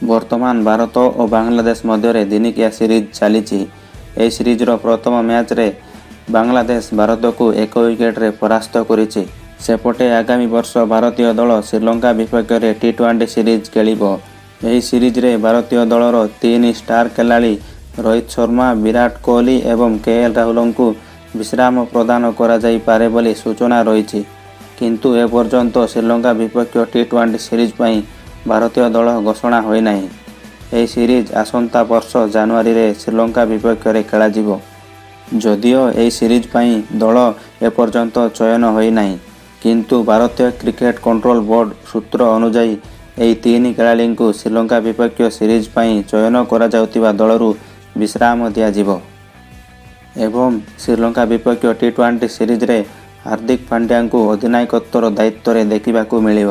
ବର୍ତ୍ତମାନ ଭାରତ ଓ ବାଂଲାଦେଶ ମଧ୍ୟରେ ଦିନିକିଆ ସିରିଜ୍ ଚାଲିଛି। ଏହି ସିରିଜର ପ୍ରଥମ ମ୍ୟାଚରେ ବାଂଲାଦେଶ ଭାରତକୁ 1 ୱିକେଟରେ ପରାସ୍ତ କରିଛି। ସେପଟେ ଆଗାମୀ ବର୍ଷ ଭାରତୀୟ ଦଳ ଶ୍ରୀଲଙ୍କା ବିପକ୍ଷରେ ଟି-20 ସିରିଜ୍ ଖେଳିବ। ଏହି ସିରିଜରେ ଭାରତୀୟ ଦଳର ତିନି ଷ୍ଟାର ଖେଳାଳି ରୋହିତ ଶର୍ମା, ବିରାଟ କୋହଲି ଏବଂ କେ. ଏଲ୍. ରାହୁଲଙ୍କୁ ବିଶ୍ରାମ ପ୍ରଦାନ କରାଯାଇପାରେ ବୋଲି ସୂଚନା ରହିଛି। କିନ୍ତୁ ଏପର୍ଯ୍ୟନ୍ତ ଶ୍ରୀଲଙ୍କା ବିପକ୍ଷ ଟି-20 ସିରିଜ୍ ପାଇଁ ଭାରତୀୟ ଦଳ ଘୋଷଣା ହୋଇନାହିଁ। ଏହି ସିରିଜ୍ ଆସନ୍ତା ବର୍ଷ ଜାନୁଆରୀରେ ଶ୍ରୀଲଙ୍କା ବିପକ୍ଷରେ ଖେଳାଯିବ। ଯଦିଓ ଏହି ସିରିଜ୍ ପାଇଁ ଦଳ ଏପର୍ଯ୍ୟନ୍ତ ଚୟନ ହୋଇନାହିଁ, କିନ୍ତୁ ଭାରତୀୟ କ୍ରିକେଟ କଣ୍ଟ୍ରୋଲ ବୋର୍ଡ ସୂତ୍ର ଅନୁଯାୟୀ ଏହି ତିନି ଖେଳାଳିଙ୍କୁ ଶ୍ରୀଲଙ୍କା ବିପକ୍ଷ ସିରିଜ୍ ପାଇଁ ଚୟନ କରାଯାଉଥିବା ଦଳରୁ ବିଶ୍ରାମ ଦିଆଯିବ ଏବଂ ଶ୍ରୀଲଙ୍କା ବିପକ୍ଷ ଟି-20 ସିରିଜରେ ହାର୍ଦ୍ଦିକ ପାଣ୍ଡ୍ୟାଙ୍କୁ ଅଧିନାୟକତ୍ୱର ଦାୟିତ୍ୱରେ ଦେଖିବାକୁ ମିଳିବ।